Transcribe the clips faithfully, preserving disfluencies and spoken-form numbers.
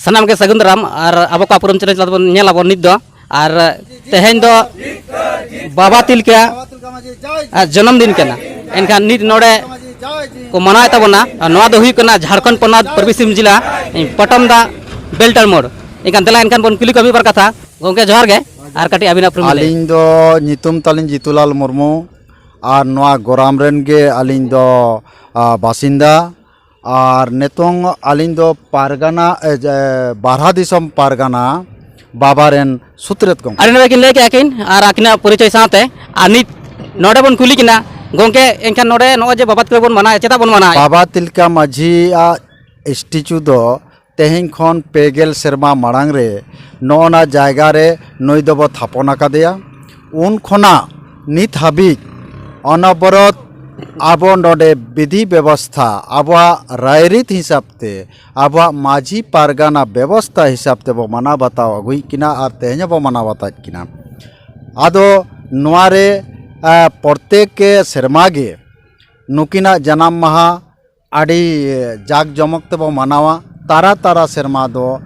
ᱥᱟᱱᱟᱢ ᱜᱮ ᱥᱟᱹᱜᱩᱱ ᱫᱟᱨᱟᱢ᱾ ᱟᱨ ᱟᱵᱚ ᱠᱚᱣᱟᱜ ᱯᱩᱨᱟᱹᱢ ᱪᱮᱱᱮᱞ ᱛᱟᱞᱟ ᱛᱮᱵᱚᱱ ᱧᱮᱞ ᱟᱵᱚᱱ ᱱᱤᱛ ᱫᱚ᱾ ᱟᱨ ᱛᱮᱦᱮᱧ ᱫᱚ ᱵᱟᱵᱟ ᱛᱤᱞᱠᱟ ᱟᱜ ᱡᱚᱱᱚᱢ ᱫᱤᱱ ᱠᱟᱱᱟ᱾ ᱮᱱᱠᱷᱟᱱ ᱱᱤᱛ ᱱᱚᱰᱮ ᱠᱚ ᱢᱟᱱᱟᱣᱮᱫ ᱛᱟᱵᱚᱱᱟ᱾ ᱟᱨ ᱱᱚᱣᱟ ᱫᱚ ᱦᱩᱭᱩᱜ ᱠᱟᱱᱟ ᱡᱷᱟᱲᱠᱷᱚᱸᱰ ᱯᱚᱱᱚᱛ ᱯᱩᱨᱵᱤ ᱥᱤᱝᱵᱷᱩᱢ ᱡᱮᱞᱟ ᱯᱚᱴᱚᱢᱫᱟ ᱵᱮᱞᱴᱟᱞ ᱢᱳᱲ᱾ ᱮᱱᱠᱷᱟᱱ ᱫᱮᱞᱟ ᱮᱱᱠᱷᱟᱱ ᱵᱚᱱ ᱠᱩᱞᱤ ᱠᱚᱣᱟ ᱢᱤᱫ ᱵᱟᱨ ᱠᱟᱛᱷᱟ᱾ ᱜᱚᱢᱠᱮ ᱡᱚᱦᱟᱨ ᱜᱮ, ᱟᱨ ᱠᱟᱹᱴᱤᱡ ᱟᱹᱵᱤᱱᱟᱜ ᱩᱯᱨᱩᱢ ᱞᱟᱹᱭ᱾ ᱟᱹᱞᱤᱧ ᱫᱚ ᱧᱩᱛᱩᱢ ᱛᱟᱹᱞᱤᱧ ᱡᱤᱛᱩᱞᱟᱞ ᱢᱩᱨᱢᱩ, ᱟᱨ ᱱᱚᱣᱟ ᱜᱚᱨᱟᱢ ᱨᱮᱱ ᱜᱮ ᱟᱹᱞᱤᱧ ᱫᱚ, ᱟ, ᱵᱟᱥᱤᱱᱫᱟ᱾ ᱟᱨ ᱱᱤᱛᱚᱝ ᱟᱹᱞᱤᱧ ᱫᱚ ᱯᱟᱨᱜᱟᱱᱟ, ᱮ, ᱡᱮ, ᱵᱟᱨᱦᱟ ᱫᱤᱥᱚᱢ ᱯᱟᱨᱜᱟᱱᱟ ᱵᱟᱵᱟ ᱨᱮᱱ ᱥᱩᱛᱨᱮᱛ ᱜᱚᱢᱠᱮ᱾ ᱟᱹᱰᱤ ᱱᱟᱯᱟᱭ ᱠᱤᱱ ᱞᱟᱹᱭ ᱠᱮᱜᱼᱟ ᱠᱤᱱ, ᱟᱨ ᱟᱹᱠᱤᱱᱟᱜ ᱯᱚᱨᱤᱪᱚᱭ ᱥᱟᱶᱛᱮ᱾ ᱟᱨ ᱱᱤᱛ ᱱᱚᱰᱮ ᱵᱚᱱ ᱠᱩᱞᱤ ᱠᱤᱱᱟ, ᱜᱚᱢᱠᱮ, ᱮᱱᱠᱷᱟᱱ ᱱᱚᱰᱮ ᱱᱚᱜᱼᱚᱭ ᱡᱮ ᱵᱟᱵᱟ ᱛᱤᱞᱠᱟᱹ ᱵᱚᱱ ᱢᱟᱱᱟᱣᱮᱫ, ᱪᱮᱫᱟᱜ ᱵᱚᱱ ᱢᱟᱱᱟᱣᱮᱫ? ᱵᱟᱵᱟ ᱛᱤᱞᱠᱟ ᱢᱟᱹᱡᱷᱤᱭᱟᱜ ᱥᱴᱮᱪᱩ ᱫᱚ ᱛᱮᱦᱮᱧ ᱠᱷᱚᱱ ᱯᱮ ᱜᱮᱞ ᱥᱮᱨᱢᱟ ᱢᱟᱲᱟᱝ ᱨᱮ ᱱᱚᱜᱼᱚ ᱱᱟ ᱡᱟᱭᱜᱟ ᱨᱮ ᱱᱩᱭ ᱫᱚᱵᱚ ᱛᱷᱟᱯᱚᱱ ᱟᱠᱟᱫᱮᱭᱟ᱾ ᱩᱱ ᱠᱷᱚᱱᱟᱜ ᱱᱤᱛ ᱦᱟᱹᱵᱤᱡ ᱚᱱᱚᱵᱚᱨᱚᱛ ᱟᱵᱚ ᱱᱚᱰᱮ ᱵᱤᱫᱷᱤ ᱵᱮᱵᱚᱥᱛᱷᱟ, ᱟᱵᱚᱣᱟᱜ ᱨᱟᱭᱨᱤᱛ ᱦᱤᱥᱟᱹᱵ ᱛᱮ, ᱟᱵᱚᱣᱟᱜ ᱢᱟᱹᱡᱷᱤ ᱯᱟᱨᱜᱟᱱᱟ ᱵᱮᱵᱚᱥᱛᱷᱟ ᱦᱤᱥᱟᱹᱵ ᱛᱮᱵᱚ ᱢᱟᱱᱟᱣ ᱵᱟᱛᱟᱣ ᱟᱹᱜᱩᱭᱮᱫ ᱠᱤᱱᱟ ᱟᱨ ᱛᱮᱦᱮᱧ ᱦᱚᱸᱵᱚ ᱢᱟᱱᱟᱣ ᱵᱟᱛᱟᱣᱮᱫ ᱠᱤᱱᱟ᱾ ᱟᱫᱚ ᱱᱚᱣᱟ ᱨᱮ, ᱟ, ᱯᱨᱚᱛᱮᱠ ᱥᱮᱨᱢᱟ ᱜᱮ ᱱᱩᱠᱤᱱᱟᱜ ᱡᱟᱱᱟᱢ ᱢᱟᱦᱟ ᱟᱹᱰᱤ ᱡᱟᱠ ᱡᱚᱢᱚᱠ ᱛᱮᱵᱚ ᱢᱟᱱᱟᱣᱟ᱾ ᱛᱟᱨᱟ ᱛᱟᱨᱟ ᱥᱮᱨᱢᱟ ᱫᱚ,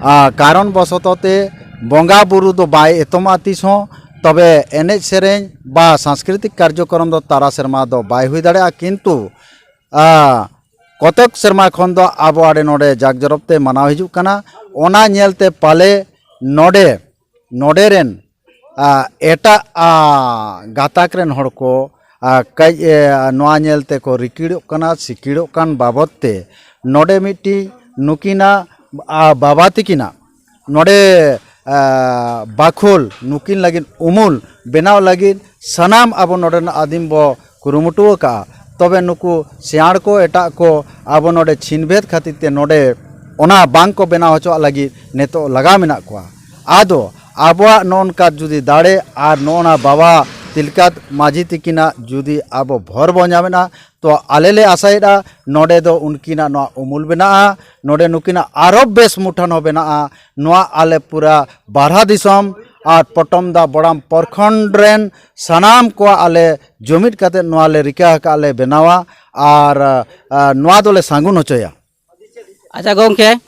ᱟ, ᱠᱟᱨᱚᱱ ᱵᱚᱥᱚᱛᱚ ᱛᱮ ᱵᱚᱸᱜᱟ ᱵᱩᱨᱩ ᱫᱚ ᱵᱟᱭ ᱮᱛᱚᱢᱚᱜᱼᱟ ᱛᱤᱥ ᱦᱚᱸ᱾ ᱛᱚᱵᱮ ᱮᱱᱮᱡ ᱥᱮᱨᱮᱧ ᱵᱟ ᱥᱟᱝᱥᱠᱨᱤᱛᱤᱠ ᱠᱟᱨᱡᱚᱠᱨᱚᱢ ᱫᱚ ᱛᱟᱨᱟ ᱥᱮᱨᱢᱟ ᱫᱚ ᱵᱟᱭ ᱦᱩᱭ ᱫᱟᱲᱮᱭᱟᱜᱼᱟ, ᱠᱤᱱᱛᱩ, ᱟ, ᱠᱚᱛᱮᱠ ᱥᱮᱨᱢᱟ ᱠᱷᱚᱱ ᱫᱚ ᱟᱵᱚ ᱟᱹᱰᱤ ᱱᱚᱰᱮ ᱡᱟᱠ ᱡᱚᱨᱚᱠ ᱛᱮ ᱢᱟᱱᱟᱣ ᱦᱤᱡᱩᱜ ᱠᱟᱱᱟ᱾ ᱚᱱᱟ ᱧᱮᱞᱛᱮ ᱯᱟᱞᱮ ᱱᱚᱰᱮ, ᱱᱚᱰᱮ ᱨᱮᱱ, ᱟ, ᱮᱴᱟᱜ, ᱟ, ᱜᱟᱛᱟᱠ ᱨᱮᱱ ᱦᱚᱲ ᱠᱚ, ᱟ, ᱠᱟᱹᱡ, ᱮ, ᱱᱚᱣᱟ ᱧᱮᱞ ᱛᱮᱠᱚ ᱨᱤᱠᱤᱲᱚᱜ ᱠᱟᱱᱟ, ᱥᱤᱠᱤᱲᱚᱜ ᱠᱟᱱ ᱵᱟᱵᱚᱫ ᱛᱮ ᱱᱚᱰᱮ ᱢᱤᱫᱴᱤᱡ ᱱᱩᱠᱤᱱᱟᱜ, ᱟ, ᱵᱟᱵᱟ ᱛᱤᱠᱤᱱᱟᱜ ᱱᱚᱰᱮ, ᱟ, ᱵᱟᱠᱷᱳᱞ, ᱱᱩᱠᱤᱱ ᱞᱟᱹᱜᱤᱫ ᱩᱢᱩᱞ ᱵᱮᱱᱟᱣ ᱞᱟᱹᱜᱤᱫ ᱥᱟᱱᱟᱢ ᱟᱵᱚ ᱱᱚᱰᱮᱱᱟᱜ ᱟᱹᱫᱤᱢ ᱵᱚ ᱠᱩᱨᱩᱢᱩᱴᱩ ᱟᱠᱟᱫᱼᱟ᱾ ᱛᱚᱵᱮ ᱱᱩᱠᱩ ᱥᱮᱭᱟᱲ ᱠᱚ, ᱮᱴᱟᱜ ᱠᱚ ᱟᱵᱚ ᱱᱚᱰᱮ ᱪᱷᱤᱱᱵᱷᱮᱫ ᱠᱷᱟᱹᱛᱤᱨ ᱛᱮ ᱱᱚᱰᱮ ᱚᱱᱟ ᱵᱟᱝ ᱠᱚ ᱵᱮᱱᱟᱣ ᱦᱚᱪᱚᱣᱟᱜ ᱞᱟᱹᱜᱤᱫ ᱱᱤᱛᱚᱜ ᱞᱟᱜᱟᱣ ᱢᱮᱱᱟᱜ ᱠᱚᱣᱟ᱾ ᱟᱫᱚ ᱟᱵᱚᱣᱟᱜ ᱱᱚᱜᱼᱚ ᱱᱚᱝᱠᱟ ᱡᱩᱫᱤ ᱫᱟᱲᱮ ᱟᱨ ᱱᱚᱜᱼᱚ ᱱᱟ ᱵᱟᱵᱟ ᱛᱤᱞᱠᱟ ᱢᱟᱹᱡᱷᱤ ᱛᱤᱠᱤᱱᱟᱜ ᱡᱩᱫᱤ ᱟᱵᱚ ᱵᱷᱚᱨ ᱵᱚᱱ ᱧᱟᱢᱮᱫᱼᱟ, ᱛᱚ ᱟᱞᱮ ᱞᱮ ᱟᱥᱟᱭᱮᱫᱼᱟ ᱱᱚᱰᱮ ᱫᱚ ᱩᱱᱠᱤᱱᱟᱜ ᱱᱚᱣᱟ ᱩᱢᱩᱞ ᱵᱮᱱᱟᱜᱼᱟ, ᱱᱚᱰᱮ ᱱᱩᱠᱤᱱᱟᱜ ᱟᱨᱚ ᱵᱮᱥ ᱢᱩᱴᱷᱟᱹᱱ ᱦᱚᱸ ᱵᱮᱱᱟᱜᱼᱟ᱾ ᱱᱚᱣᱟ ᱟᱞᱮ ᱯᱩᱨᱟ ᱵᱟᱨᱦᱟ ᱫᱤᱥᱚᱢ ᱟᱨ ᱯᱚᱴᱚᱢᱫᱟ ᱵᱚᱲᱟᱢ ᱯᱨᱚᱠᱷᱚᱸᱰ ᱨᱮᱱ ᱥᱟᱱᱟᱢ ᱠᱚᱣᱟᱜ ᱟᱞᱮ ᱡᱩᱢᱤᱫ ᱠᱟᱛᱮ ᱱᱚᱣᱟ ᱞᱮ ᱨᱤᱠᱟᱹ ᱟᱠᱟᱫ ᱞᱮ ᱵᱮᱱᱟᱣᱟ ᱟᱨ, ᱟ, ᱱᱚᱣᱟ ᱫᱚᱞᱮ ᱥᱟᱹᱜᱩᱱ ᱦᱚᱪᱚᱭᱟ᱾ ᱟᱪᱪᱷᱟ ᱜᱚᱢᱠᱮ,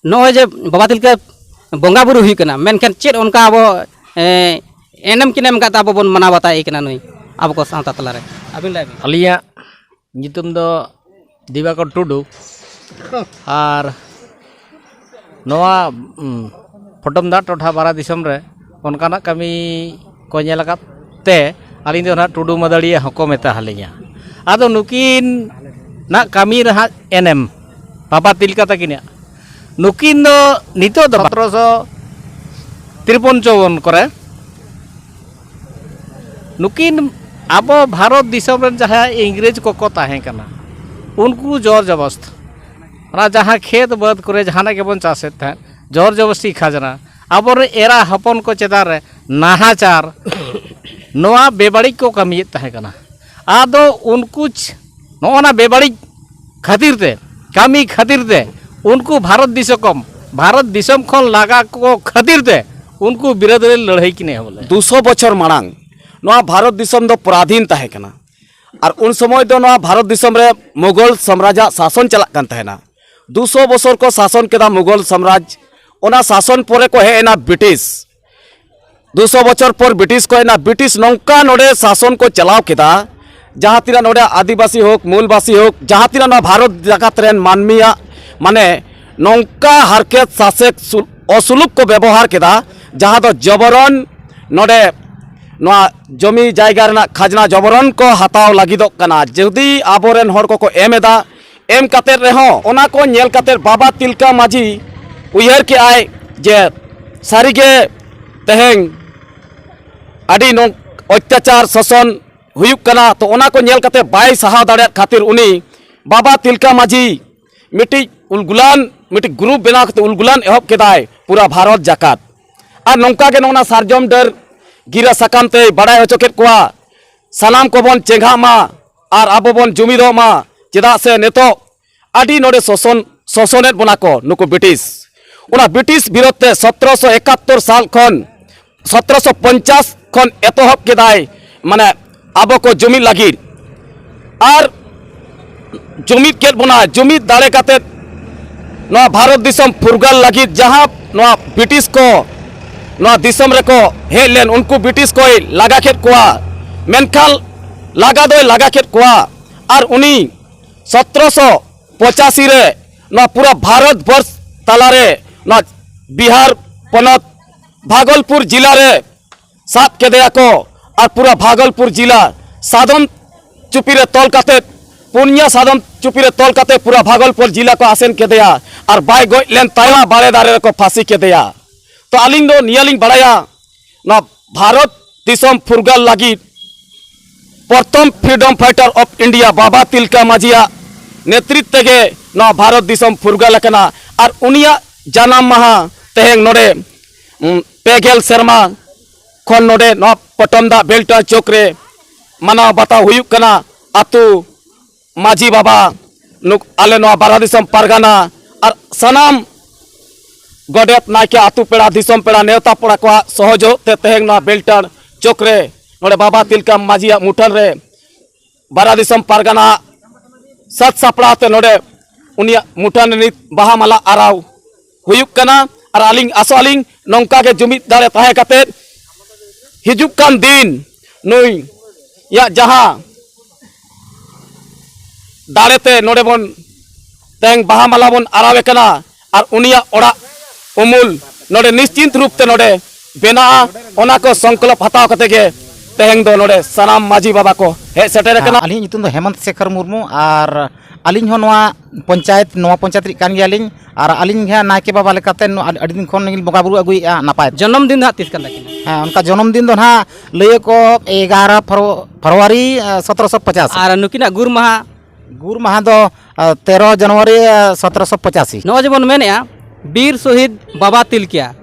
ᱱᱚᱜᱼᱚᱭ ᱡᱮ ᱵᱟᱵᱟ ᱛᱤᱞᱠᱟᱹ ᱵᱚᱸᱜᱟ ᱵᱩᱨᱩ ᱦᱩᱭᱩᱜ ᱠᱟᱱᱟ, ᱢᱮᱱᱠᱷᱟᱱ ᱪᱮᱫ ᱚᱱᱠᱟ ᱟᱵᱚ, ᱮ, ᱮᱱᱮᱢ ᱠᱤᱱ ᱮᱢ ᱟᱠᱟᱫ ᱛᱮ ᱟᱵᱚ ᱵᱚᱱ ᱢᱟᱱᱟᱣ ᱵᱟᱛᱟᱣ ᱮ ᱠᱟᱱᱟ ᱱᱩᱭ ᱟᱵᱚ ᱠᱚ ᱥᱟᱶᱛᱟ ᱛᱟᱞᱟᱨᱮ? ᱟᱹᱵᱤᱱ ᱞᱟᱹᱭ ᱵᱤᱱ᱾ ᱟᱹᱞᱤᱧᱟᱜ ᱧᱩᱛᱩᱢ ᱫᱚ ᱫᱤᱵᱟᱠᱚᱨ ᱴᱩᱰᱩ᱾ ᱟᱨ ᱱᱚᱣᱟ, ᱩᱸ, ᱯᱚᱴᱚᱢᱫᱟ ᱴᱚᱴᱷᱟ ᱵᱟᱨᱟ ᱫᱤᱥᱚᱢ ᱨᱮ ᱚᱱᱠᱟᱱᱟᱜ ᱠᱟᱹᱢᱤ ᱠᱚ ᱧᱮᱞ ᱟᱠᱟᱫ ᱛᱮ ᱟᱹᱞᱤᱧ ᱫᱚ ᱱᱟᱦᱟᱜ ᱴᱩᱰᱩ ᱢᱟᱹᱫᱟᱹᱲᱤᱭᱟᱹ ᱦᱚᱸᱠᱚ ᱢᱮᱛᱟ ᱟᱹᱞᱤᱧᱟ᱾ ᱟᱫᱚ ᱱᱩᱠᱤᱱᱟᱜ ᱠᱟᱹᱢᱤ ᱨᱮᱦᱟᱜ ᱮᱱᱮᱢ, ᱵᱟᱵᱟ ᱛᱤᱞᱠᱟ ᱛᱟᱹᱠᱤᱱᱟᱜ, ᱱᱩᱠᱤᱱ ᱫᱚ ᱱᱤᱛᱚᱜ ᱫᱚ ᱥᱚᱛᱨᱚᱥᱚ ᱛᱨᱤᱯᱚᱱ ᱪᱚᱣᱚᱱ ᱠᱚᱨᱮ ᱱᱩᱠᱤᱱ ᱟᱵᱚ ᱵᱷᱟᱨᱚᱛ ᱫᱤᱥᱚᱢ ᱨᱮᱱ ᱡᱟᱦᱟᱸᱭ ᱤᱝᱨᱮᱡᱽ ᱠᱚᱠᱚ ᱛᱟᱦᱮᱸ ᱠᱟᱱᱟ, ᱩᱱᱠᱩ ᱡᱳᱨ ᱡᱚᱵᱚᱥᱛ, ᱚᱱᱟ ᱡᱟᱦᱟᱸ ᱠᱷᱮᱛ ᱵᱟᱹᱫᱽ ᱠᱚᱨᱮ ᱡᱟᱦᱟᱱᱟᱜ ᱜᱮᱵᱚᱱ ᱪᱟᱥᱮᱫ ᱛᱟᱦᱮᱸᱫ, ᱡᱳᱨ ᱡᱚᱵᱚᱥᱛᱤ ᱠᱷᱟᱡᱽᱱᱟ, ᱟᱵᱚᱨᱮᱱ ᱮᱨᱟ ᱦᱚᱯᱚᱱ ᱠᱚ ᱪᱮᱛᱟᱱ ᱨᱮ ᱱᱟᱦᱟᱪᱟᱨ, ᱱᱚᱣᱟ ᱵᱮᱵᱟᱹᱲᱤᱡ ᱠᱚ ᱠᱟᱹᱢᱤᱭᱮᱫ ᱛᱟᱦᱮᱸ ᱠᱟᱱᱟ᱾ ᱟᱫᱚ ᱩᱱᱠᱩ ᱪ-, ᱱᱚᱜᱼᱚ ᱱᱟ ᱵᱮᱵᱟᱹᱲᱤᱡ ᱠᱷᱟᱹᱛᱤᱨ ᱛᱮ, ᱠᱟᱹᱢᱤ ᱠᱷᱟᱹᱛᱤᱨ ᱛᱮ ᱩᱱᱠᱩ ᱵᱷᱟᱨᱚᱛ ᱫᱤᱥᱚᱢ, ᱵᱷᱟᱨᱚᱛ ᱫᱤᱥᱚᱢ ᱠᱷᱚᱱ ᱞᱟᱜᱟ ᱠᱚ ᱠᱷᱟᱹᱛᱤᱨ ᱛᱮ ᱩᱱᱠᱩ ᱵᱤᱨᱟᱹᱫ ᱨᱮ ᱞᱟᱹᱲᱦᱟᱹᱭ ᱠᱤᱱ ᱮᱦᱚᱵ ᱞᱮᱫᱟ᱾ ᱫᱩᱥᱚ ᱵᱚᱪᱷᱚᱨ ᱢᱟᱲᱟᱝ ᱱᱚᱣᱟ ᱵᱷᱟᱨᱚᱛ ᱫᱤᱥᱚᱢ ᱫᱚ ᱯᱚᱨᱟᱫᱷᱤᱱ ᱛᱟᱦᱮᱸ ᱠᱟᱱᱟ᱾ ᱟᱨ ᱩᱱ ᱥᱚᱢᱚᱭ ᱫᱚ ᱱᱚᱣᱟ ᱵᱷᱟᱨᱚᱛ ᱫᱤᱥᱚᱢ ᱨᱮ ᱢᱩᱜᱚᱞ ᱥᱟᱢᱨᱟᱡᱽ ᱟᱜ ᱥᱟᱥᱚᱱ ᱪᱟᱞᱟᱜ ᱠᱟᱱ ᱛᱟᱦᱮᱱᱟ᱾ ᱫᱩᱥᱚ ᱵᱚᱪᱷᱚᱨ ᱠᱚ ᱥᱟᱥᱚᱱ ᱠᱮᱫᱟ ᱢᱩᱜᱚᱞ ᱥᱟᱢᱨᱟᱡᱽ᱾ ᱚᱱᱟ ᱥᱟᱥᱚᱱ ᱯᱚᱨᱮ ᱠᱚ ᱦᱮᱡ ᱮᱱᱟ ᱵᱨᱤᱴᱤᱥ᱾ ᱫᱩᱥᱚ ᱵᱚᱪᱷᱚᱨ ᱯᱚᱨ ᱵᱨᱤᱴᱤᱥ ᱠᱚ ᱦᱮᱡ ᱮᱱᱟ᱾ ᱵᱨᱤᱴᱤᱥ ᱱᱚᱝᱠᱟ ᱱᱚᱰᱮ ᱥᱟᱥᱚᱱ ᱠᱚ ᱪᱟᱞᱟᱣ ᱠᱮᱫᱟ, ᱡᱟᱦᱟᱸ ᱛᱤᱱᱟᱹᱜ ᱱᱚᱰᱮ ᱟᱹᱫᱤᱵᱟᱹᱥᱤ ᱦᱳᱠ, ᱢᱩᱞᱵᱟᱹᱥᱤ ᱦᱳᱠ, ᱡᱟᱦᱟᱸ ᱛᱤᱱᱟᱹᱜ ᱱᱚᱣᱟ ᱵᱷᱟᱨᱚᱛ ᱡᱟᱠᱟᱛ ᱨᱮᱱ ᱢᱟᱹᱱᱢᱤᱭᱟᱜ, ᱢᱟᱱᱮ, ᱱᱚᱝᱠᱟ ᱦᱟᱨᱠᱮᱛ ᱥᱟᱥᱮᱛ ᱥᱩ-, ᱚᱥᱩᱞᱩᱠ ᱠᱚ ᱵᱮᱵᱚᱦᱟᱨ ᱠᱮᱫᱟ, ᱡᱟᱦᱟᱸ ᱫᱚ ᱡᱚᱵᱚᱨᱚᱱ ᱱᱚᱰᱮ ᱱᱚᱣᱟ ᱡᱚᱢᱤ ᱡᱟᱭᱜᱟ ᱨᱮᱱᱟᱜ ᱠᱷᱟᱡᱽᱱᱟ ᱡᱚᱵᱚᱨᱚᱱ ᱠᱚ ᱦᱟᱛᱟᱣ ᱞᱟᱹᱜᱤᱫᱚᱜ ᱠᱟᱱᱟ᱾ ᱡᱩᱫᱤ ᱟᱵᱚᱨᱮᱱ ᱦᱚᱲ ᱠᱚᱠᱚ ᱮᱢ ᱮᱫᱟ, ᱮᱢ ᱠᱟᱛᱮᱫ ᱨᱮᱦᱚᱸ ᱚᱱᱟ ᱠᱚ ᱧᱮᱞ ᱠᱟᱛᱮᱫ ᱵᱟᱵᱟ ᱛᱤᱞᱠᱟ ᱢᱟᱹᱡᱷᱤ ᱩᱭᱦᱟᱹᱨ ᱠᱮᱜᱼᱟᱭ ᱡᱮ ᱥᱟᱹᱨᱤᱜᱮ ᱛᱮᱦᱮᱧ ᱟᱹᱰᱤ ᱱᱚᱝ-, ᱚᱛᱛᱟᱪᱟᱨ ᱥᱟᱥᱚᱱ ᱦᱩᱭᱩᱜ ᱠᱟᱱᱟ᱾ ᱛᱚ ᱚᱱᱟ ᱠᱚ ᱧᱮᱞ ᱠᱟᱛᱮᱫ ᱵᱟᱭ ᱥᱟᱦᱟᱣ ᱫᱟᱲᱮᱭᱟᱜ ᱠᱷᱟᱹᱛᱤᱨ ᱩᱱᱤ ᱵᱟᱵᱟ ᱛᱤᱞᱠᱟ ᱢᱟᱹᱡᱷᱤ ᱢᱤᱫᱴᱤᱡ ᱩᱞᱜᱩᱞᱟᱱ, ᱢᱤᱫᱴᱤᱡ ᱜᱨᱩᱯ ᱵᱮᱱᱟᱣ ᱠᱟᱛᱮ ᱩᱞᱜᱩᱞᱟᱱ ᱮᱦᱚᱵ ᱠᱮᱫᱟᱭ ᱯᱩᱨᱟ ᱵᱷᱟᱨᱚᱛ ᱡᱟᱠᱟᱛ᱾ ᱟᱨ ᱱᱚᱝᱠᱟ ᱜᱮ ᱱᱚᱜᱼᱚ ᱱᱟ ᱥᱟᱨᱡᱚᱢ ᱰᱟᱹᱨ ᱜᱤᱨᱟᱹ ᱥᱟᱠᱟᱢ ᱛᱮᱭ ᱵᱟᱲᱟᱭ ᱦᱚᱪᱚ ᱠᱮᱫ ᱠᱚᱣᱟ, ᱥᱟᱱᱟᱢ ᱠᱚᱵᱚᱱ ᱪᱮᱸᱜᱷᱟᱜ ᱢᱟ ᱟᱨ ᱟᱵᱚ ᱵᱚᱱ ᱡᱩᱢᱤᱫᱚᱜ ᱢᱟ᱾ ᱪᱮᱫᱟᱜ ᱥᱮ ᱱᱤᱛᱚᱜ ᱟᱹᱰᱤ ᱱᱚᱰᱮ ᱥᱳᱥᱚᱱ, ᱥᱳᱥᱚᱱᱮᱫ ᱵᱚᱱᱟ ᱠᱚ ᱱᱩᱠᱩ ᱵᱨᱤᱴᱤᱥ᱾ ᱚᱱᱟ ᱵᱨᱤᱴᱤᱥ ᱵᱤᱨᱳᱫᱷ ᱛᱮ ᱥᱚᱛᱨᱚᱥᱚ ᱮᱠᱟᱛᱛᱳᱨ ᱥᱟᱞ ᱠᱷᱚᱱ ᱥᱚᱛᱨᱚᱥᱚ ᱯᱚᱧᱪᱟᱥ ᱠᱷᱚᱱ ᱮᱛᱚᱦᱚᱵ ᱠᱮᱫᱟᱭ, ᱢᱟᱱᱮ, ᱟᱵᱚ ᱠᱚ ᱡᱩᱢᱤᱫ ᱞᱟᱹᱜᱤᱫ᱾ ᱟᱨ ᱡᱩᱢᱤᱫ ᱠᱮᱫ ᱵᱚᱱᱟ, ᱡᱩᱢᱤᱫ ᱫᱟᱲᱮ ᱠᱟᱛᱮᱫ ᱱᱚᱣᱟ ᱵᱷᱟᱨᱚᱛ ᱫᱤᱥᱚᱢ ᱯᱷᱩᱨᱜᱟᱹᱞ ᱞᱟᱹᱜᱤᱫ ᱡᱟᱦᱟᱸ ᱱᱚᱣᱟ ᱵᱨᱤᱴᱤᱥ ᱠᱚ ᱱᱚᱣᱟ ᱫᱤᱥᱚᱢ ᱨᱮᱠᱚ ᱦᱮᱡ ᱞᱮᱱ, ᱩᱱᱠᱩ ᱵᱨᱤᱴᱤᱥ ᱠᱚᱭ ᱞᱟᱜᱟ ᱠᱮᱫ ᱠᱚᱣᱟ᱾ ᱢᱮᱱᱠᱷᱟᱱ ᱞᱟᱜᱟ ᱫᱚᱭ ᱞᱟᱜᱟ ᱠᱮᱫ ᱠᱚᱣᱟ᱾ ᱟᱨ ᱩᱱᱤ ᱥᱚᱛᱨᱚᱥᱚ ᱯᱚᱸᱪᱟᱥᱤ ᱨᱮ ᱱᱚᱣᱟ ᱯᱩᱨᱟᱹ ᱵᱷᱟᱨᱚᱛ ᱵᱚᱨᱥ ᱛᱟᱞᱟᱨᱮ ᱱᱚᱣᱟ ᱵᱤᱦᱟᱨ ᱯᱚᱱᱚᱛ ᱵᱷᱟᱜᱚᱞᱯᱩᱨ ᱡᱤᱞᱟ ᱨᱮ ᱥᱟᱵ ᱠᱮᱫᱮᱭᱟ ᱠᱚ᱾ ᱟᱨ ᱯᱩᱨᱟᱹ ᱵᱷᱟᱜᱚᱞᱯᱩᱨ ᱡᱤᱞᱟ ᱥᱟᱫᱚᱢ ᱪᱩᱯᱤ ᱨᱮ ᱛᱚᱞ ᱠᱟᱛᱮ, ᱯᱩᱱᱭᱟ ᱥᱟᱫᱚᱢ ᱪᱩᱯᱤ ᱨᱮ ᱛᱚᱞ ᱠᱟᱛᱮ ᱯᱩᱨᱟᱹ ᱵᱷᱟᱜᱚᱞᱯᱩᱨ ᱡᱤᱞᱟ ᱠᱚ ᱟᱥᱮᱱ ᱠᱮᱫᱮᱭᱟ᱾ ᱟᱨ ᱵᱟᱭ ᱜᱚᱡ ᱞᱮᱱ ᱛᱟᱭᱚᱢ ᱵᱟᱲᱮ ᱫᱟᱨᱮ ᱨᱮᱠᱚ ᱯᱷᱟᱸᱥᱤ ᱠᱮᱫᱮᱭᱟ᱾ ᱛᱚ ᱟᱹᱞᱤᱧ ᱫᱚ ᱱᱤᱭᱟᱹ ᱞᱤᱧ ᱵᱟᱲᱟᱭᱟ, ᱱᱚᱣᱟ ᱵᱷᱟᱨᱚᱛ ᱫᱤᱥᱚᱢ ᱯᱷᱩᱨᱜᱟᱹᱞ ᱞᱟᱹᱜᱤᱫ ᱯᱨᱚᱛᱷᱚᱢ freedom fighter of India ᱵᱟᱵᱟ ᱛᱤᱞᱠᱟ ᱢᱟᱹᱡᱷᱤᱭᱟᱜ ᱱᱮᱛᱨᱤᱛ ᱛᱮᱜᱮ ᱱᱚᱣᱟ ᱵᱷᱟᱨᱚᱛ ᱫᱤᱥᱚᱢ ᱯᱷᱩᱨᱜᱟᱹᱞ ᱟᱠᱟᱱᱟ᱾ ᱟᱨ ᱩᱱᱤᱭᱟᱜ ᱡᱟᱱᱟᱢ ᱢᱟᱦᱟ ᱛᱮᱦᱮᱧ ᱱᱚᱰᱮ, ᱩᱢ, ᱯᱮ ᱜᱮᱞ ᱥᱮᱨᱢᱟ ᱠᱷᱚᱱ ᱱᱚᱰᱮ ᱱᱚᱣᱟ ᱯᱚᱴᱚᱢ ᱫᱟᱜ ᱵᱮᱞᱴᱟ ᱪᱚᱠ ᱨᱮ ᱢᱟᱱᱟᱣ ᱵᱟᱛᱟᱣ ᱦᱩᱭᱩᱜ ᱠᱟᱱᱟ᱾ ᱟᱹᱛᱩ ᱢᱟᱹᱡᱷᱤ ᱵᱟᱵᱟ, ᱱᱩᱠ-, ᱟᱞᱮ ᱱᱚᱣᱟ ᱵᱟᱨᱟ ᱫᱤᱥᱚᱢ ᱯᱟᱨᱜᱟᱱᱟ ᱟᱨ ᱥᱟᱱᱟᱢ ᱜᱚᱰᱮᱛ, ᱱᱟᱭᱠᱮ, ᱟᱹᱛᱩ ᱯᱮᱲᱟ, ᱫᱤᱥᱚᱢ ᱯᱮᱲᱟ, ᱱᱮᱣᱛᱟ ᱯᱮᱲᱟ ᱠᱚᱣᱟᱜ ᱥᱚᱦᱚᱡᱳᱜ ᱛᱮ ᱛᱮᱦᱮᱧ ᱱᱚᱣᱟ ᱵᱮᱞᱴᱟᱱ ᱪᱚᱠ ᱨᱮ ᱱᱚᱰᱮ ᱵᱟᱵᱟ ᱛᱤᱞᱠᱟ ᱢᱟᱹᱡᱷᱤᱭᱟᱜ ᱢᱩᱴᱷᱟᱹᱱ ᱨᱮ ᱵᱟᱨᱟ ᱫᱤᱥᱚᱢ ᱯᱟᱨᱜᱟᱱᱟ ᱥᱟᱹᱛ ᱥᱟᱯᱲᱟᱣ ᱛᱮ ᱱᱚᱰᱮ ᱩᱱᱤᱭᱟᱜ ᱢᱩᱴᱷᱟᱹᱱ ᱨᱮ ᱱᱤᱛ ᱵᱟᱦᱟ ᱢᱟᱞᱟ ᱟᱨᱟᱣ ᱦᱩᱭᱩᱜ ᱠᱟᱱᱟ᱾ ᱟᱨ ᱟᱹᱞᱤᱧ ᱟᱥᱚᱜ ᱟᱹᱞᱤᱧ ᱱᱚᱝᱠᱟ ᱜᱮ ᱡᱩᱢᱤᱫ ᱫᱟᱲᱮ ᱛᱟᱦᱮᱸ ᱠᱟᱛᱮ ᱦᱤᱡᱩᱜ ᱠᱟᱱ ᱫᱤᱱ ᱱᱩᱭ ᱭᱟᱜ ᱡᱟᱦᱟᱸ ᱫᱟᱲᱮᱛᱮ ᱱᱚᱰᱮ ᱵᱚᱱ ᱛᱮᱦᱮᱧ ᱵᱟᱦᱟ ᱢᱟᱞᱟ ᱵᱚᱱ ᱟᱨᱟᱣᱮ ᱠᱟᱱᱟ ᱟᱨ ᱩᱱᱤᱭᱟᱜ ᱚᱲᱟᱜ ᱩᱢᱩᱞ ᱱᱚᱰᱮ ᱱᱤᱥᱪᱤᱱᱛ ᱨᱩᱯ ᱛᱮ ᱱᱚᱰᱮ ᱵᱮᱱᱟᱜᱼᱟ, ᱚᱱᱟ ᱠᱚ ᱥᱚᱝᱠᱚᱞᱯ ᱦᱟᱛᱟᱣ ᱠᱟᱛᱮ ᱜᱮ ᱛᱮᱦᱮᱧ ᱫᱚ ᱱᱚᱰᱮ ᱥᱟᱱᱟᱢ ᱢᱟᱹᱡᱷᱤ ᱵᱟᱵᱟ ᱠᱚ ᱦᱮᱡ ᱥᱮᱴᱮᱨ ᱟᱠᱟᱱᱟ᱾ ᱟᱹᱞᱤᱧᱟᱜ ᱧᱩᱛᱩᱢ ᱫᱚ ᱦᱮᱢᱚᱱᱛ ᱥᱮᱠᱷᱚᱨ ᱢᱩᱨᱢᱩ ᱟᱨ ᱟᱹᱞᱤᱧ ᱦᱚᱸ ᱱᱚᱣᱟ ᱯᱚᱧᱪᱟᱭᱮᱛ, ᱱᱚᱣᱟ ᱯᱚᱧᱪᱟᱭᱮᱛ ᱨᱤᱱᱤᱡ ᱠᱟᱱ ᱜᱮᱭᱟᱞᱤᱧ᱾ ᱟᱨ ᱟᱹᱞᱤᱧ ᱜᱮ ᱦᱟᱸᱜ ᱱᱟᱭᱠᱮ ᱵᱟᱵᱟ ᱞᱮᱠᱟᱛᱮ ᱱᱚᱣᱟ ᱟᱹᱰᱤ ᱫᱤᱱ ᱠᱷᱚᱱ ᱞᱤᱧ ᱵᱚᱸᱜᱟ ᱵᱩᱨᱩ ᱟᱹᱜᱩᱭᱮᱫᱼᱟ ᱱᱟᱯᱟᱭ ᱛᱮ᱾ ᱡᱚᱱᱚᱢ ᱫᱤᱱ ᱫᱚ ᱦᱟᱸᱜ ᱛᱤᱥ ᱠᱟᱱ ᱛᱟᱹᱠᱤᱱᱟ? ᱦᱮᱸ, ᱚᱱᱠᱟ ᱡᱚᱱᱚᱢ ᱫᱤᱱ ᱫᱚ ᱱᱟᱦᱟᱜ ᱞᱟᱹᱭᱟᱠᱚ ᱮᱜᱟᱨᱚ ᱯᱷᱮᱵᱨᱩ-, ᱯᱷᱮᱵᱽᱨᱩᱣᱟᱨᱤ, ᱮ, ᱥᱚᱛᱨᱚᱥᱚ ᱯᱚᱪᱟᱥ᱾ ᱟᱨ ᱱᱩᱠᱤᱱᱟᱜ ᱜᱩᱨ ᱢᱟᱦᱟ? ᱜᱩᱨ ᱢᱟᱦᱟ ᱫᱚ, ᱮ, ᱛᱮᱨᱚ ᱡᱟᱱᱩᱣᱟᱨᱤ, ᱮ, ᱥᱚᱛᱨᱚᱥᱚ ᱯᱚᱪᱟᱥᱤ᱾ ᱱᱚᱜᱼᱚᱭ ᱡᱮᱵᱚᱱ ᱢᱮᱱᱮᱫᱼᱟ ᱵᱤᱨ ᱥᱚᱦᱤᱫ ᱵᱟᱵᱟ ᱛᱤᱞᱠᱤᱭᱟ,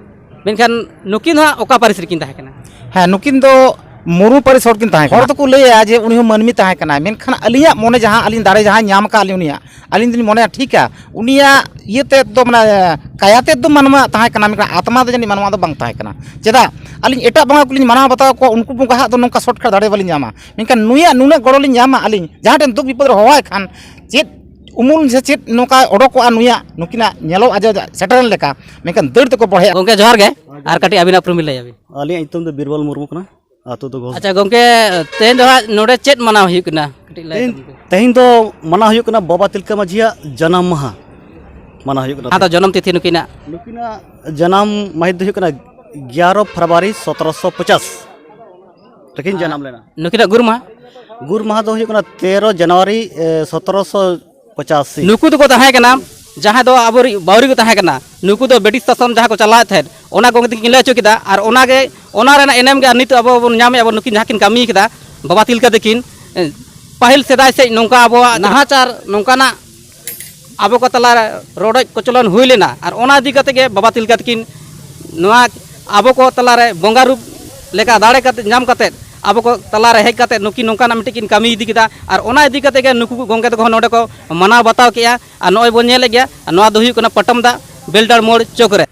ᱢᱮᱱᱠᱷᱟᱱ ᱱᱩᱠᱤᱱ ᱫᱚ ᱦᱟᱸᱜ ᱚᱠᱟ ᱯᱟᱹᱨᱤᱥ ᱨᱮᱠᱤᱱ ᱛᱟᱦᱮᱸ ᱠᱟᱱᱟ? ᱦᱮᱸ, ᱱᱩᱠᱤᱱ ᱫᱚ ᱢᱩᱨᱢᱩ ᱯᱟᱹᱨᱤᱥ ᱦᱚᱲ ᱠᱤᱱ ᱛᱟᱦᱮᱸ ᱠᱟᱱᱟ᱾ ᱦᱚᱲ ᱫᱚᱠᱚ ᱞᱟᱹᱭᱟ ᱡᱮ ᱩᱱᱤ ᱦᱚᱸ ᱢᱟᱹᱱᱢᱤ ᱛᱟᱦᱮᱸ ᱠᱟᱱᱟᱭ, ᱢᱮᱱᱠᱷᱟᱱ ᱟᱹᱞᱤᱧᱟᱜ ᱢᱚᱱᱮ ᱡᱟᱦᱟᱸ ᱟᱹᱞᱤᱧ ᱫᱟᱲᱮ ᱡᱟᱦᱟᱸᱭ ᱧᱟᱢ ᱟᱠᱟᱫ ᱞᱤᱧ ᱩᱱᱤᱭᱟᱜ, ᱟᱹᱞᱤᱧ ᱫᱚᱞᱤᱧ ᱢᱚᱱᱮᱭᱟ ᱴᱷᱤᱠᱟ, ᱩᱱᱤᱭᱟᱜ ᱤᱭᱟᱹ ᱛᱮᱫ ᱫᱚ ᱢᱟᱱᱮ ᱠᱟᱭᱟ ᱛᱮᱫ ᱫᱚ ᱢᱟᱱᱣᱟ ᱛᱟᱦᱮᱸ ᱠᱟᱱᱟ, ᱢᱮᱱᱠᱷᱟᱱ ᱟᱛᱢᱟ ᱫᱚ ᱡᱟᱹᱱᱤᱡ ᱢᱟᱱᱣᱟ ᱫᱚ ᱵᱟᱝ ᱛᱟᱦᱮᱸ ᱠᱟᱱᱟ᱾ ᱪᱮᱫᱟᱜ? ᱟᱹᱞᱤᱧ ᱮᱴᱟᱜ ᱵᱚᱸᱜᱟ ᱠᱚᱞᱤᱧ ᱢᱟᱱᱟᱣ ᱵᱟᱛᱟᱣ ᱠᱚᱣᱟ, ᱩᱱᱠᱩ ᱵᱚᱸᱜᱟ ᱦᱟᱜ ᱫᱚ ᱱᱚᱝᱠᱟ shortcut ᱫᱟᱲᱮ ᱵᱟᱹᱞᱤᱧ ᱧᱟᱢᱟ, ᱢᱮᱱᱠᱷᱟᱱ ᱱᱩᱭᱟᱜ ᱱᱩᱱᱟᱹᱜ ᱜᱚᱲᱚ ᱞᱤᱧ ᱧᱟᱢᱟ᱾ ᱟᱹᱞᱤᱧ ᱡᱟᱦᱟᱸ ᱴᱷᱮᱱ ᱫᱩᱠ ᱵᱤᱯᱚᱫ ᱨᱮ ᱦᱚᱦᱚᱣᱟᱭ ᱠᱷᱟᱱ ᱪᱮᱫ ᱩᱢᱩᱞ ᱥᱮ ᱪᱮᱫ ᱱᱚᱝᱠᱟ ᱚᱰᱚᱠᱚᱜᱼᱟ ᱱᱩᱭᱟᱜ, ᱱᱩᱠᱤᱱᱟᱜ ᱧᱮᱞᱚᱜᱼᱟ ᱡᱮ ᱥᱮᱴᱮᱨᱮᱱ ᱞᱮᱠᱟ, ᱢᱮᱱᱠᱷᱟᱱ ᱫᱟᱹᱲ ᱛᱮᱠᱚ ᱵᱚᱲᱦᱮᱜᱼᱟ᱾ ᱜᱚᱢᱠᱮ ᱡᱚᱦᱟᱨ ᱜᱮ, ᱟᱨ ᱠᱟᱹᱴᱤᱡ ᱟᱹᱵᱤᱱᱟᱜ ᱩᱯᱨᱩᱢ ᱵᱤᱱ ᱞᱟᱹᱭᱟ ᱵᱤᱱ? ᱟᱹᱞᱤᱧᱟᱜ ᱧᱩᱛᱩᱢ ᱫᱚ ᱵᱤᱨᱵᱚᱞ ᱢᱩᱨᱢᱩ ᱠᱟᱱᱟ, ᱟᱹᱛᱩ ᱫᱚ ᱜᱷᱳᱥ᱾ ᱟᱪᱪᱷᱟ ᱜᱚᱢᱠᱮ, ᱛᱮᱦᱮᱧ ᱫᱚ ᱦᱟᱸᱜ ᱱᱚᱰᱮ ᱪᱮᱫ ᱢᱟᱱᱟᱣ ᱦᱩᱭᱩᱜ ᱠᱟᱱᱟ? ᱠᱟᱹᱴᱤᱡ ᱞᱟᱹᱭ ᱛᱮᱦᱮᱧ, ᱛᱟᱵᱚᱱ ᱯᱮ᱾ ᱛᱮᱦᱮᱧ ᱫᱚ ᱢᱟᱱᱟᱣ ᱦᱩᱭᱩᱜ ᱠᱟᱱᱟ ᱵᱟᱵᱟ ᱛᱤᱞᱠᱟᱹ ᱢᱟᱹᱡᱷᱤᱭᱟᱜ ᱡᱟᱱᱟᱢ ᱢᱟᱦᱟ, ᱢᱟᱱᱟᱣ ᱦᱩᱭᱩᱜ ᱠᱟᱱᱟ᱾ ᱟᱫᱚ ᱡᱚᱱᱚᱢ ᱛᱤᱛᱷᱤ ᱱᱩᱠᱤᱱᱟᱜ? ᱱᱩᱠᱤᱱᱟᱜ ᱡᱟᱱᱟᱢ ᱢᱟᱹᱦᱤᱛ ᱫᱚ ᱦᱩᱭᱩᱜ ᱠᱟᱱᱟ ᱮᱜᱟᱨᱚ ᱯᱷᱮᱵᱽᱨᱩᱣᱟᱨᱤ ᱥᱚᱛᱨᱚᱥᱚ ᱯᱚᱪᱟᱥ ᱨᱮᱠᱤᱱ ᱡᱟᱱᱟᱢ ᱞᱮᱱᱟ᱾ ᱱᱩᱠᱤᱱᱟᱜ ᱜᱩᱨ ᱢᱟᱦᱟ? ᱜᱩᱨ ᱢᱟᱦᱟ ᱫᱚ ᱦᱩᱭᱩᱜ ᱠᱟᱱᱟ ᱛᱮᱨᱚ ᱡᱟᱱᱩᱣᱟᱨᱤ, ᱮ, ᱥᱚᱛᱨᱚᱥᱚ ᱯᱚᱪᱟᱥᱤ᱾ ᱱᱩᱠᱩ ᱫᱚᱠᱚ ᱛᱟᱦᱮᱸ ᱠᱟᱱᱟ, ᱡᱟᱦᱟᱸᱭ ᱫᱚ ᱟᱵᱚ ᱨᱤ-, ᱵᱟᱣᱨᱤ ᱠᱚ ᱛᱟᱦᱮᱸ ᱠᱟᱱᱟ, ᱱᱩᱠᱩ ᱫᱚ ᱵᱨᱤᱴᱤᱥ ᱥᱟᱥᱚᱱ ᱡᱟᱦᱟᱸ ᱠᱚ ᱪᱟᱞᱟᱣᱮᱫ ᱛᱟᱦᱮᱸᱫ, ᱚᱱᱟ ᱜᱚᱢᱠᱮ ᱛᱟᱹᱠᱤᱱ ᱠᱤᱱ ᱞᱟᱹᱭ ᱦᱚᱪᱚ ᱠᱮᱫᱟ᱾ ᱟᱨ ᱚᱱᱟᱜᱮ, ᱚᱱᱟ ᱨᱮᱱᱟᱜ ᱮᱱᱮᱢ ᱜᱮ ᱟᱨ ᱱᱤᱛᱚᱜ ᱟᱵᱚ ᱵᱚᱱ ᱧᱟᱢᱮᱫᱼᱟ, ᱟᱵᱚ ᱱᱩᱠᱤᱱ ᱡᱟᱦᱟᱸ ᱠᱤᱱ ᱠᱟᱹᱢᱤ ᱠᱮᱫᱟ, ᱵᱟᱵᱟ ᱛᱤᱞᱠᱟᱹ ᱛᱟᱹᱠᱤᱱ, ᱮ, ᱯᱟᱹᱦᱤᱞ ᱥᱮᱫᱟᱭ ᱥᱮᱫ ᱱᱚᱝᱠᱟ ᱟᱵᱚᱣᱟᱜ ᱱᱟᱦᱟᱪᱟᱨ, ᱱᱚᱝᱠᱟᱱᱟᱜ ᱟᱵᱚ ᱠᱚ ᱛᱟᱞᱟᱨᱮ ᱨᱚᱰᱚᱡ ᱠᱚᱪᱞᱚᱱ ᱦᱩᱭ ᱞᱮᱱᱟ, ᱟᱨ ᱚᱱᱟ ᱤᱫᱤ ᱠᱟᱛᱮ ᱜᱮ ᱵᱟᱵᱟ ᱛᱤᱞᱠᱟᱹ ᱛᱟᱹᱠᱤᱱ ᱱᱚᱣᱟ ᱟᱵᱚ ᱠᱚ ᱛᱟᱞᱟᱨᱮ ᱵᱚᱸᱜᱟ ᱨᱩᱯ ᱞᱮᱠᱟ ᱫᱟᱲᱮ ᱠᱟᱛᱮ, ᱧᱟᱢ ᱠᱟᱛᱮ, ᱟᱵᱚ ᱠᱚ ᱛᱟᱞᱟᱨᱮ ᱦᱮᱡ ᱠᱟᱛᱮ ᱱᱩᱠᱤᱱ ᱱᱚᱝᱠᱟᱱᱟᱜ ᱢᱤᱫᱴᱤᱡ ᱠᱤᱱ ᱠᱟᱹᱢᱤ ᱤᱫᱤ ᱠᱮᱫᱟ, ᱟᱨ ᱚᱱᱟ ᱤᱫᱤ ᱠᱟᱛᱮ ᱜᱮ ᱱᱩᱠᱩ ᱜᱚᱢᱠᱮ ᱛᱟᱠᱚ ᱦᱚᱸ ᱱᱚᱰᱮ ᱠᱚ ᱢᱟᱱᱟᱣ ᱵᱟᱛᱟᱣ ᱠᱮᱜᱼᱟ᱾ ᱟᱨ ᱱᱚᱜᱼᱚᱭ ᱵᱚᱱ ᱧᱮᱞᱮᱫ ᱜᱮᱭᱟ, ᱟᱨ ᱱᱚᱣᱟ ᱫᱚ ᱦᱩᱭᱩᱜ ᱠᱟᱱᱟ ᱯᱟᱴᱟᱢᱫᱟ ᱵᱮᱞᱰᱟᱲ ᱢᱳᱲ ᱪᱚᱠ ᱨᱮ᱾